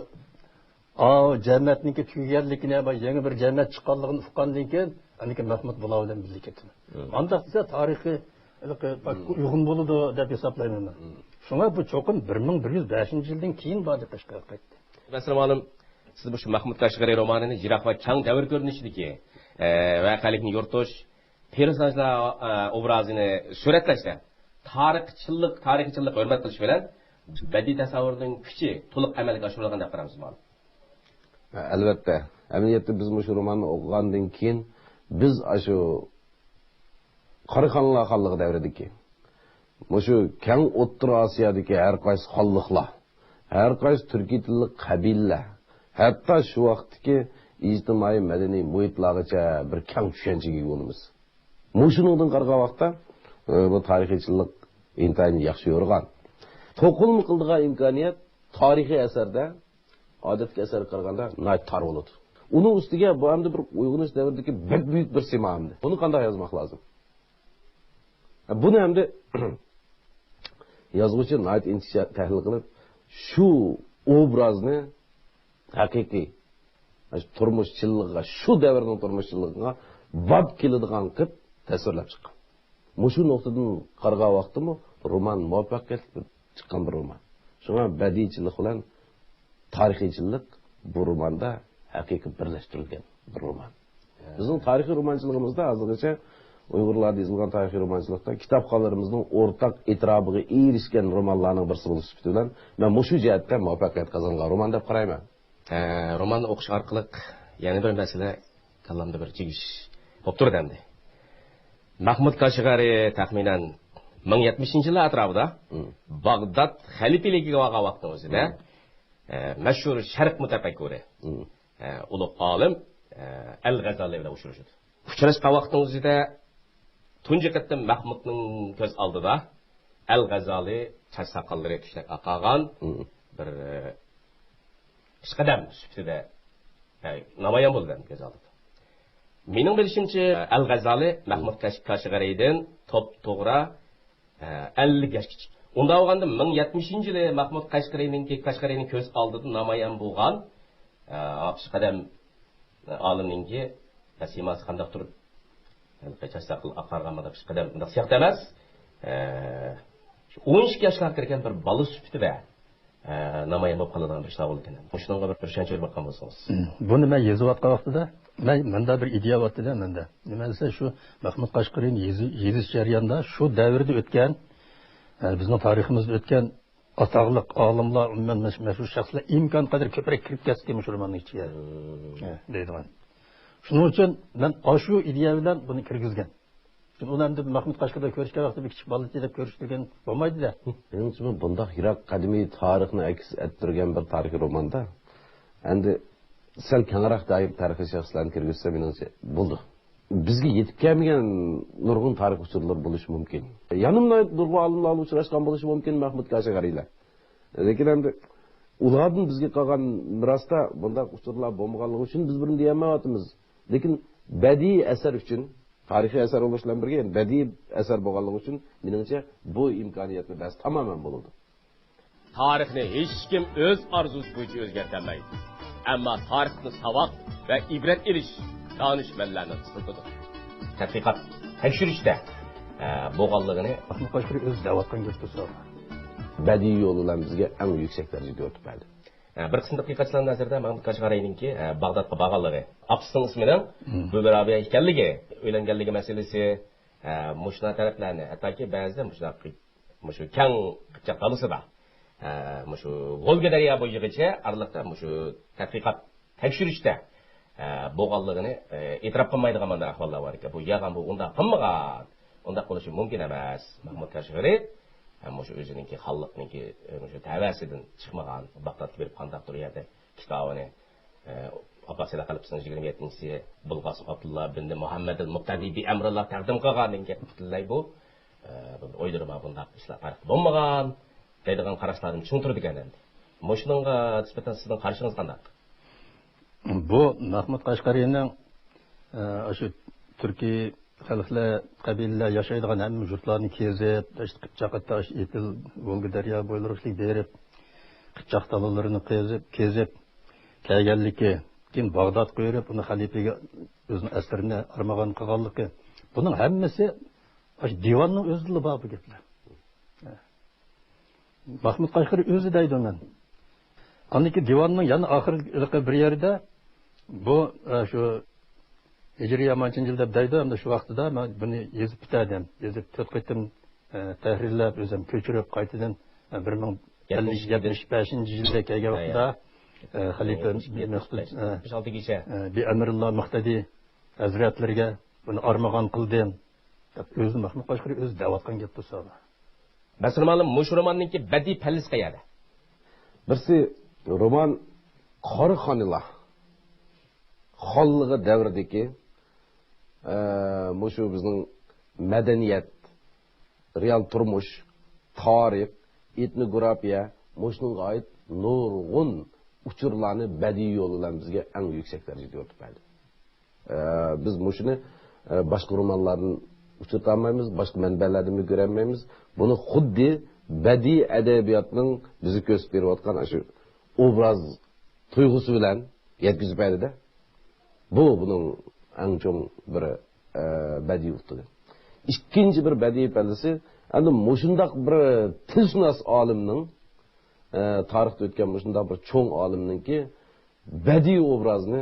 ئاۋۇ جەمەتنىڭكى تۈگىگەنلىكىنى، بۇ يېڭى بىر جەمەت چىققانلىقىنى ئۇققاندىن كېيىن، ئاندىن كېيىن مەھمۇد بۇلار بىلەن بىللە كېتىدۇ. مم. ئانداق دېسە، تارىخى ھېلىقى بەك مم. ئۇيغۇن بولىدۇ دەپ ھېسابلايمەن مەن. مم. شۇڭا بۇ چوقۇم بىر مىڭ بىر يۈز بەشىنچى يىلدىن كېيىن باردى قەشقەرگە قايتتى. مەسىلەن، مۇئەللىم، سىز مۇشۇ مەھمۇد قەشقىرى رومانىنى يىراق ۋە كەڭ دەۋر كۆرۈنۈشىدىكى، ئە، ۋەقەلىكنى يورۇتۇش، پېرسوناژلار، ئە، ئوبرازىنى سۈرەتلەشتە تارىخچىللىق، تارىخىي چىنلىق ھۆرمەت قىلىش بىلەن بەدىئىي تەسەۋۋۇرنىڭ كۈچى تولۇق ئەمەلگە ئاشۇرۇلغان دەپ قارايمىز مۇئەللىم. ئەلۋەتتە، ئەمەلىيەتتە بىز مۇشۇ روماننى ئوقۇغاندىن كېيىن، بىز ئاشۇ قاراخانلار خانلىقى دەۋرىدىكى، مۇشۇ كەڭ ئوتتۇرا ئاسىيادىكى ھەر قايسى خانلىقلار، ھەر قايسى تۈركىي تىللىق قەبىلىلەر، ھەتتا شۇ ۋاقىتتىكى ئىجتىمائىي مەدەنىي مۇھىتلارغىچە بىر كەڭ چۈشەنچىگە ئىگە بولىمىز. مۇشۇنىڭدىن قارىغان ۋاقىتتا، ئە، بۇ تارىخىيچىلىق ئىنتايىن ياخشى يورۇغان. توقۇلما قىلىدىغان ئىمكانىيەت تارىخىي ئەسەردە ئادەتتىكى ئەسەرگە قارىغاندا ناھايىتى تار بولىدۇ. ئۇنىڭ ئۈستىگە بۇ ئەمدى بىر ئويغىنىش دەۋرىدىكى بەك بۈيۈك بىر سىما ئەمدى. بۇنى قانداق يازماق لازىم؟ بۇنى ئەمدى يازغۇچى ناھايىتى ئىنچىكە تەھلىل قىلىپ، شۇ ئوبرازنى ھەقىقىي تۇرمۇشچىللىقىغا، شۇ دەۋرنىڭ تۇرمۇشچىللىقىغا باب كېلىدىغان قىلىپ تەسۋىرلەپ چىققان. مۇشۇ نۇقتىدىن قارىغان ۋاقىتتىمۇ رومان مۇۋەپپەقىيەتلىك چىققان بىر رومان. شۇڭا بەدىئىيچىللىق بىلەن تارىخىيچىللىق بۇ روماندا ھەقىقىي بىرلەشتۈرۈلگەن بىر رومان. بىزنىڭ تارىخىي رومانچىلىقىمىزدا ھازىرغىچە ئۇيغۇرلاردا يېزىلغان تارىخىي رومانچىلىقتا كىتابخانلىرىمىزنىڭ ئورتاق ئېتىراپىغا ئېرىشكەن رومانلارنىڭ بىرسى بولۇش سۈپىتى بىلەن مەن مۇشۇ جەھەتتە مۇۋەپپەقىيەت قازانغان رومان دەپ قارايمەن. ئە، روماننى ئوقۇش ئارقىلىق يەنە بىر مەسىلە كاللامدا بىر جىگىش بولۇپ تۇرىدۇ ئەمدى. مەھمۇد كاشغەرى تەخمىنەن مىڭ يەتمىشىنچى يىللار ئەتراپىدا مم. باغداد خەلىپىلىكىگە بارغان ۋاقتىنىڭ ئۆزىدە، مم. ئە، مەشھۇر شەرق مۇتەپەككۇرى، مم. ئە، ئۇلۇغ ئالىم، ئە، ئەل غەزالى بىلەن ئۇچرىشىدۇ. ئۇچراشقان ۋاقتىنىڭ ئۆزىدە تۇنجى قېتىم مەھمۇدنىڭ كۆز ئالدىدا ئەل غەزالى چاچ ساقاللىرى تۈكلەك ئاقارغان، مم. بىر، ئە، پېشقەدەم سۈپىتىدە، ئە، نامايان بولىدۇ كۆز ئالدىدا. مېنىڭ بىلىشىمچە، ئەل غەزالى مەھمۇد كاش-، كاشغەرىدىن توپتوغرا، ئە، ئەللىك ياش كىچىك. ئۇنداق بولغاندا، مىڭ يەتمىشىنچى يىلى مەھمۇد قەشقىرىنىڭكى، كاشغەرىنىڭ كۆز ئالدىدا نامايان بولغان، ئە، پېشقەدەم، ئە، ئالىمنىڭكى، ئە، سىيماسى قانداق تۇرۇپ، چاچ ساقىلى ئاقارغان مانا پېشقەدەم، مۇنداق سىياقتا ئەمەس. ئە، شۇ ئون ئىككى ياشقا كىرگەن بىر بالا سۈپىتىدە، ئە، نامايان بولۇپ قالىدىغان بىر ئىشلار بولىدىكەن. مۇشۇنىڭغا بىر چۈشەنچە بېرىپ باققان بولسىڭىز. مم. بۇنى مەن يېزىۋاتقان ۋاقتىدا، مەن، مەندە بىر ئىدىيە بارتتى-دە مەندە. نېمە دېسە، شۇ مەھمۇد قەشقىرىنى يېزى-، يېزىش جەريانىدا شۇ دەۋردە ئۆتكەن، ئە، بىزنىڭ تارىخىمىزدا ئۆتكەن ئاتاقلىق ئالىملار، ئومۇمەن مەش-، مەشھۇر شەخسلەر ئىمكان قەدەر كۆپرەك كىرىپ كەتسىكىن مۇشۇ روماننىڭ ئىچىگە، مم. ئە، دەيدىغان. شۇنىڭ ئۈچۈن مەن ئاشۇ ئىدىيە بىلەن بۇنى كىرگۈزگەن. چۈنكى ئۇنى ئەمدى مەھمۇد قەشقەردە كۆرۈشكەن ۋاقتىدا بىر كىچىك بالا دەپ كۆرۈشتۈرگەن بولمايدۇ-دە. مېنىڭچە، بۇ بۇنداق يىراق قەدىمىي تارىخنى ئەكس ئەتتۈرگەن بىر تارىخىي روماندا ئەمدى سەل كەڭرەك دائىرىدە تارىخىي شەخسلەرنى كىرگۈزسە، مېنىڭچە بولىدۇ. بىزگە يېتىپ كەلمىگەن نۇرغۇن تارىخ ئۇچۇرلىرى بولۇشى مۇمكىن. يەنىمۇ نۇرغۇن ئالىملار بىلەن ئۇچراشقان بولۇشى مۇمكىن مەھمۇد كاشغەرىلەر. لېكىن ئەمدى ئۇلاردىن بىزگە قالغان مىراستا بۇنداق ئۇچۇرلار بولمىغانلىقى ئۈچۈن بىز بۇنى دېيەلمەيۋاتىمىز. لېكىن بەدىئىي ئەسەر ئۈچۈن، تارىخىي ئەسەر بولۇش بىلەن بىرگە، يەنى بەدىئىي ئەسەر بولغانلىقى ئۈچۈن، مېنىڭچە، بۇ ئىمكانىيەتنى بەرسە تامامەن بولىدۇ. تارىخنى ھېچكىم ئۆز ئارزۇسى بويىچە ئۆزگەرتەلمەيدۇ. ئەمما تارىختىن ساۋاق ۋە ئىبرەت ئېلىش دانىشمەنلەرنىڭ خىزمىتىدۇر. تەتقىقات، تەكشۈرۈشتە، ئە، بولغانلىقىنى مەھمۇد قەشقىرى ئۆزى دەۋاتقان گەپ بولسا. بەدىئىي يول بىلەن بىزگە ئەڭ يۈكسەك دەرىجىدە كۆرسىتىپ بەردى. ئە، بىر قىسىم تەتقىقاتچىلارنىڭ نەزىرىدە، مەھمۇد كاشغەرىنىڭكى، ئە، باغدادقا بارغانلىقى، ئاپىسىنىڭ ئىسمىنىڭ مم. بۇبى رابىيە ئىكەنلىكى، ئۆيلەنگەنلىكى مەسىلىسى، ئە، مۇشۇنداق تەرەپلەرنى، ھەتتاكى بەزىدە مۇشۇنداق مۇشۇ كەڭ قىپچاق دالىسىدا، ئە، مۇشۇ ۋولگا دەريا بويىغىچە ئارىلىقتا مۇشۇ تەتقىقات، تەكشۈرۈشتە، ئە، بولغانلىقىنى، ئە، ئېتىراپ قىلمايدىغان مانداق ئەھۋاللار بار ئىكەن. بۇ يالغان، بۇ ئۇنداق قىلمىغان، ئۇنداق بولۇشى مۇمكىن ئەمەس. مەھمۇد كاشغىرى، ئە، مۇشۇ ئۆزىنىڭكى خانلىقنىڭكى، ئە، مۇشۇ تەۋەسىدىن چىقمىغان، باغدادقا بېرىپ قانداقتۇر ئۇ يەردە كىتابىنى ئە، ئابباسىلەر خەلىپىسىنىڭ يىگىرمە يەتتىنچىسى بۇلغاسىم ئابدۇللا بىن مۇھەممەدىل مۇقتەدى بىئەمرىللا تەقدىم قىلغان دېگەن گەپ پۈتۈنلەي بۇ، ئە، بۇ ئويلىرىم بۇنداق ئىشلار پەرق بولمىغان دەيدىغان قاراشلارنى چىڭ تۇرىدىكەن ئەمدى. مۇشۇنىڭغا نىسبەتەن سىزنىڭ قارىشىڭىز قانداق؟ بۇ مەھمۇد قەشقەرىنىڭ، ئە، ئاشۇ تۈركىي خەلقلەر، قەبىلىلەر ياشايدىغان ھەممە يۇرتلارنى كېزىپ، ئىشتە قىپچاق، ھەتتا ئاشۇ ئېپىل، ۋولگا دەريا بويلىرىغا بېرىپ، قىپچاق دالىلىرىنى قېزىپ، كېزىپ كەلگەنلىكى، كېيىن باغدادقا بېرىپ، ئۇنى خەلىپىگە ئۆزىنىڭ ئەسىرىنى ئارمىغان قىلغانلىقى، بۇنىڭ ھەممىسى ئاشۇ دىۋاننىڭ ئۆزىدىلا بار بۇ گەپلەر. مەھمۇد قەشقىرى ئۆزى دەيدۇ مەن. ئاندىن كېيىن دىۋاننىڭ يەنە ئاخىرقى بىر يەردە بۇ، ئە، شۇ ھىجرىي يامانچىنچى يىل دەپ دەيدۇ، ئەمدى شۇ ۋاقتىدا مەن بۇنى يېزىپ پۈتەدىم. يېزىپ تۆت قېتىم، ئە، تەھرىرلەپ، ئۆزۈم كۆچۈرۈپ، قايتىدىن، ئە، بىر مىڭ يەتمىش، يەتمىش بەشىنچى يىلدا كەلگەن ۋاقتىدا، ئە، خەلىپە يەتمىش بەش، مەسئۇد، ئە، يەتمىش ئالتىگىچە، ئە، بىئەمرىللا مۇقتەدى ھەزرەتلىرىگە بۇنى ئارمىغان قىلدىم، دەپ ئۆزى مەھمۇد قەشقىرى ئۆزى دەۋاتقان گەپ بولسا. مەسىلەن، مۇشۇ روماننىڭكى بەدىئىي پەللىسى قەيەردە؟ بىرسى رومان قارىخانىلار خانلىقى دەۋرىدىكى، ئە، مۇشۇ بىزنىڭ مەدەنىيەت، رېئال تۇرمۇش، تارىخ، ئېتنوگرافىيە، مۇشۇنىڭغا ئائىت نۇرغۇن ئۇچۇرلارنى بەدىئىي يول بىلەن بىزگە ئەڭ يۈكسەك دەرىجىدە يورۇتۇپ بەردى. ئە، بىز مۇشۇنى، ئە، باشقا رومانلاردىن ئۇچرىتالمايمىز، باشقا مەنبەلەردىنمۇ كۆرەلمەيمىز. بۇنى خۇددى بەدىئىي ئەدەبىياتنىڭ بىزگە كۆرسىتىپ بېرىۋاتقان ئاشۇ ئوبراز تۇيغۇسى بىلەن يەتكۈزۈپ بەردى-دە. بۇ بۇنىڭ ئەڭ چوڭ بىر، ئە، بەدىئىي ئۇتۇقى. ئىككىنچى بىر بەدىئىي پەللىسى، ئەمدى مۇشۇنداق بىر تىلشۇناس ئالىمنىڭ، ئە، تارىختا ئۆتكەن مۇشۇنداق بىر چوڭ ئالىمنىڭكى بەدىئىي ئوبرازنى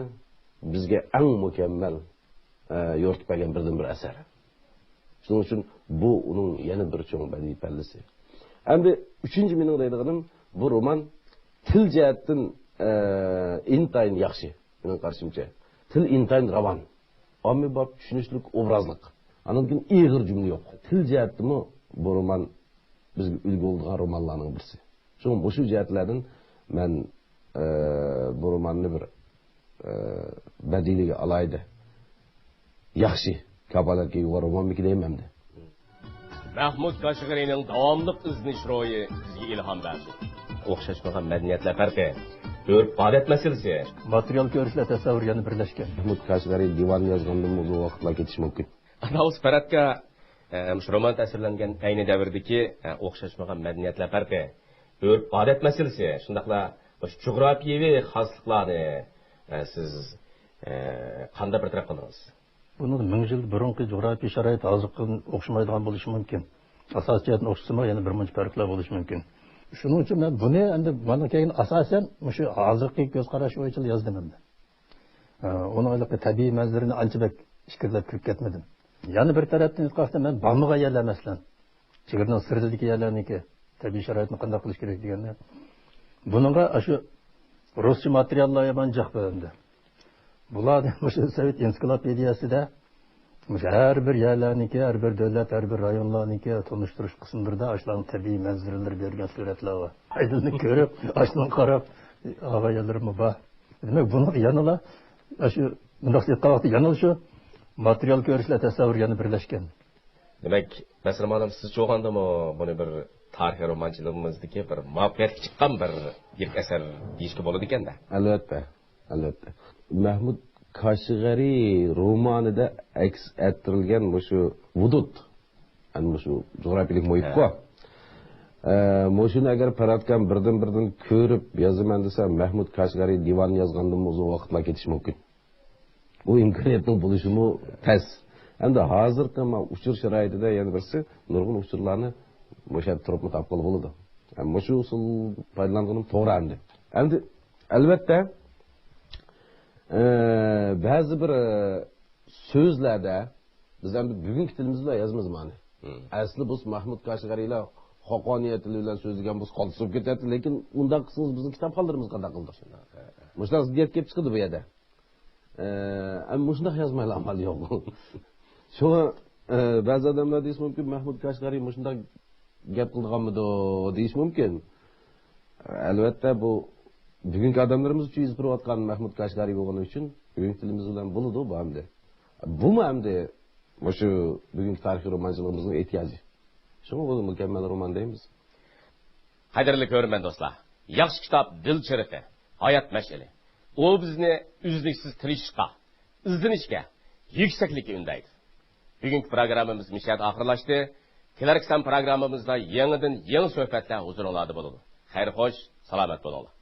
بىزگە ئەڭ مۇكەممەل، ئە، يورۇتۇپ بەرگەن بىردىنبىر ئەسەر. شۇنىڭ ئۈچۈن بۇ ئۇنىڭ يەنە بىر چوڭ بەدىئىي پەللىسى. ئەمدى ئۈچىنچى مېنىڭ دەيدىغىنىم، بۇ رومان تىل جەھەتتىن، ئە، ئىنتايىن ياخشى، مېنىڭ قارىشىمچە. تىل ئىنتايىن راۋان، ئاممىباب، چۈشىنىشلىك، ئوبرازلىق. ئاندىن كېيىن ئېغىر جۈملە يوق. تىل جەھەتتىمۇ بۇ رومان بىزگە ئۈلگە بولىدىغان رومانلارنىڭ بىرسى. شۇڭا مۇشۇ جەھەتلەردىن مەن، ئە، بۇ روماننى بىر، ئە، بەدىئىيلىكى ئالاھىدە ياخشى كاپالەتكە ئىگە بولغان رومانمىكىن دەيمەن ئەمدى. مەھمۇد كاشغەرىنىڭ داۋاملىق ئىزدىنىش روھى بىزگە ئىلھام بەردى. ئوخشاشمىغان مەدەنىيەتلەر پەرقى، ئۆرپ-ئادەت مەسىلىسى. ماتېرىيال كۆرۈشلەر تەسەۋۋۇر يەنە بىرلەشكەن. مەھمۇد كاشغەرى دىۋان يازغاندىن ئۇزۇن ۋاقىتلار كېتىشى مۇمكىن. ئانا ئۇستا پەرھاتكا، ئە، مۇشۇ روماندا تەسۋىرلەنگەن ئەينى دەۋردىكى، ئە، ئوخشاشمىغان مەدەنىيەتلەر پەرقى، ئۆرپ-ئادەت مەسىلىسى، شۇنداقلا مۇشۇ جۇغراپىيەۋى خاسلىقلارنى، ئە، سىز، ئە، قانداق بىر تەرەپ قىلدىڭىز؟ بۇنىڭ مىڭ يىل بۇرۇنقى جۇغراپىيە شارائىتى ھازىرقىدىن ئوخشىمايدىغان بولۇشى مۇمكىن. ئاساسىي جەھەتتىن ئوخشىسىمۇ، يەنە بىر مۇنچە پەرقلەر بولۇشى مۇمكىن. شۇنىڭ ئۈچۈن مەن بۇنى ئەمدى مانا كەينى ئاساسەن مۇشۇ ھازىرقى كۆز قاراش بويىچە يازدىم ئەمدى. ئۇنىڭ ھېلىقى تەبىئىي مەنزىرىنى ئانچە بەك ئىچكىرىلەپ كىرىپ كەتمىدىم. يەنە بىر تەرەپتىن ئېيتقاندا، مەن بارمىغان يەرلەر، مەسىلەن، چېگرىنىڭ سىرتىدىكى يەرلەرنىڭكى تەبىئىي شارائىتنى قانداق قىلىش كېرەك دېگەننى، بۇنىڭغا ئاشۇ رۇسچە ماتېرىياللار يامان جىق بىلىندى. بۇلارنى مۇشۇ سوۋېت ئېنسىكلوپېدىيەسىدە مۇشۇ ھەر بىر يەرلەرنىڭكى، ھەر بىر دۆلەت، ھەر بىر رايونلارنىڭكى تونۇشتۇرۇش قىسىملىرىدا ئاشۇلارنىڭ تەبىئىي مەنزىرىلىرى بېرىلگەن سۈرەتلەر بار. ئاشۇلارنى كۆرۈپ، ئاشۇلارغا قاراپ ئالغان يەرلىرىممۇ بار. دېمەك، بۇنىڭ يەنىلا ئاشۇ مۇنداق ئېيتقان ۋاقىتتا يەنىلا شۇ ماتېرىيال كۆرۈشلەر تەسەۋۋۇر يەنە بىرلەشكەن. دېمەك، نەسىر مۇئەللىم، سىزچە ئوخشىغاندىمۇ بۇنى بىر تارىخىي رومانچىلىقىمىزدىكى بىر مۇۋەپپەقىيەتكە چىققان بىر يىرىك ئەسەر دېيىشكە بولىدىكەن-دە. ئەلۋەتتە، ئەلۋەتتە. مەھمۇد كاشغەرى رومانىدا ئەكس ئەتتۈرۈلگەن مۇشۇ ھۇدۇد، يەنى مۇشۇ جۇغراپىيەلىك مۇھىتقۇ. ھە. ئە، مۇشۇنى ئەگەر پەرھاتكام بىردىن-بىردىن كۆرۈپ يازىمەن دېسە، مەھمۇد كاشغەرى دىۋان يازغاندىنمۇ ئۇزۇن ۋاقىتلار كېتىشى مۇمكىن. ئۇ ئىمكانىيەتنىڭ بولۇشىمۇ تەس. ئەمدى ھازىرقى ما ئۇچۇر شارائىتىدا يەنە بىرسى، نۇرغۇن ئۇچۇرلارنى مۇشۇ يەردە تۇرۇپمۇ تاپقىلى بولىدۇ. ھەم مۇشۇ ئۇسۇل پايدىلانغىنىم توغرا ئەمدى. ئەمدى، ئەلۋەتتە، ئە، بەزى بىر، ئە، سۆزلەردە بىز ئەمدى بۈگۈنكى تىلىمىز بىلەن يازىمىز مانا. مم. ئەسلى بولسا مەھمۇد كاشغەرىلەر خاقانىيە تىلى بىلەن سۆزلىگەن بولسا قالتىس بولۇپ كېتەتتى، لېكىن ئۇنداق قىلسىڭىز بىزنىڭ كىتابخانلىرىمىز قانداق قىلىدۇ؟ شۇنداق، ھە، ھە. مۇشۇنداق زىددىيەت كېلىپ چىقىدۇ بۇ يەردە. ئە، ئەمما مۇشۇنداق يازمايلا ئامال يوق. شۇڭا، ئە، بەزى ئادەملەر دېيىشى مۇمكىن، مەھمۇد كاشغەرى مۇشۇنداق گەپ قىلىدىغانمىدۇ دېيىشى مۇمكىن. ئەلۋەتتە، بۇ بۈگۈنكى ئادەملىرىمىز ئۈچۈن يېزىپ بېرىۋاتقان مەھمۇد كاشغەرى بولغىنى ئۈچۈن بۈگۈنكى تىلىمىز بىلەن بولىدۇ بۇ ئەمدى. بۇمۇ ئەمدى مۇشۇ بۈگۈنكى تارىخىي رومانچىلىقىمىزنىڭ ئېھتىياجى. شۇڭا بۇنى مۇكەممەل رومان دەيمىز. قەدىرلىك كۆرۈرمەن دوستلار، ياخشى كىتاب دىل چىرىغى، ھايات مەشئىلى. ئۇ بىزنى ئۈزلۈكسىز تىرىشىشقا، ئىزدىنىشكە، يۈكسەكلىككە ئۈندەيدۇ. بۈگۈنكى پروگراممىمىز مۇشۇ يەردە ئاخىرلاشتى. كېلەركى سان پروگراممىمىزدا يېڭىدىن يېڭى سۆھبەتلەر ھۇزۇرۇڭلاردا بولىدۇ. خەير خوش، سالامەت بولۇڭلار.